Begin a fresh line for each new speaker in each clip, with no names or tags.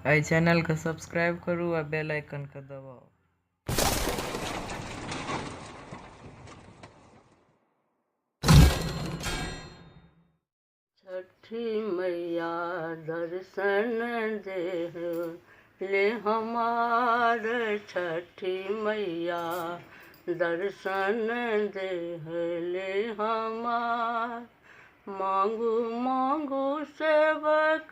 एहि चैनलके सब्सक्राइब करू आ बेल आइकनके दबाउ।
छठी मैया दर्शन देह ले हमार छठी मैया दर्शन देह ले हमार मांगू मांगू सेवक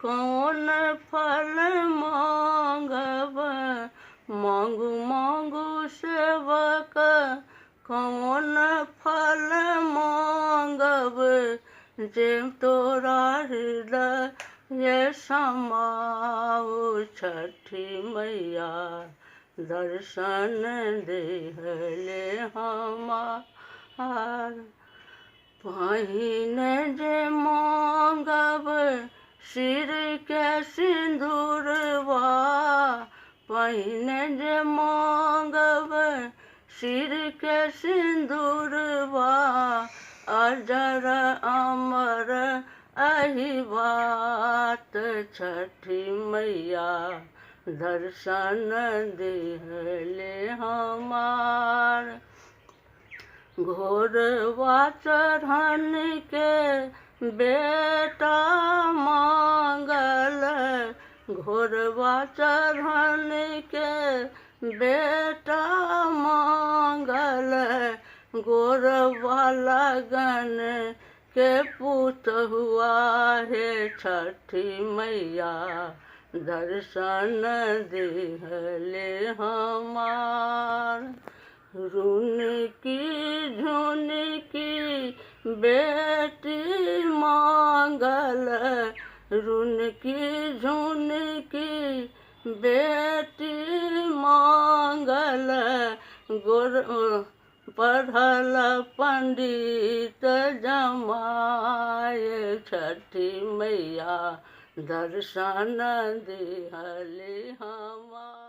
कौन फल मांगब मांगू मांगू सेवक कौन फल मांगब जे तोरा हृदय समाउ छठी मैया दर्शन देहले हमार पहिने जे मांगब सिर के सिन्दूरवा पहिने जे मांगब सिर के सिन्दूरवा अजर अमर अहि बात छठी मैया दर्शन दिहले हमार घोरवा चढ़न के बेटा मांगल घोरवा चढ़न के बेटा मांगल गोरवा लगन के पूत हुआ हे छठी मैया दर्शन दिहले हमार रुनकी झुनकी बेटी मांगल रुनकी झुनकी बेटी मांगल गोर पढ़ल पंडित जमाए छठी मैया दर्शन दिहली हमार।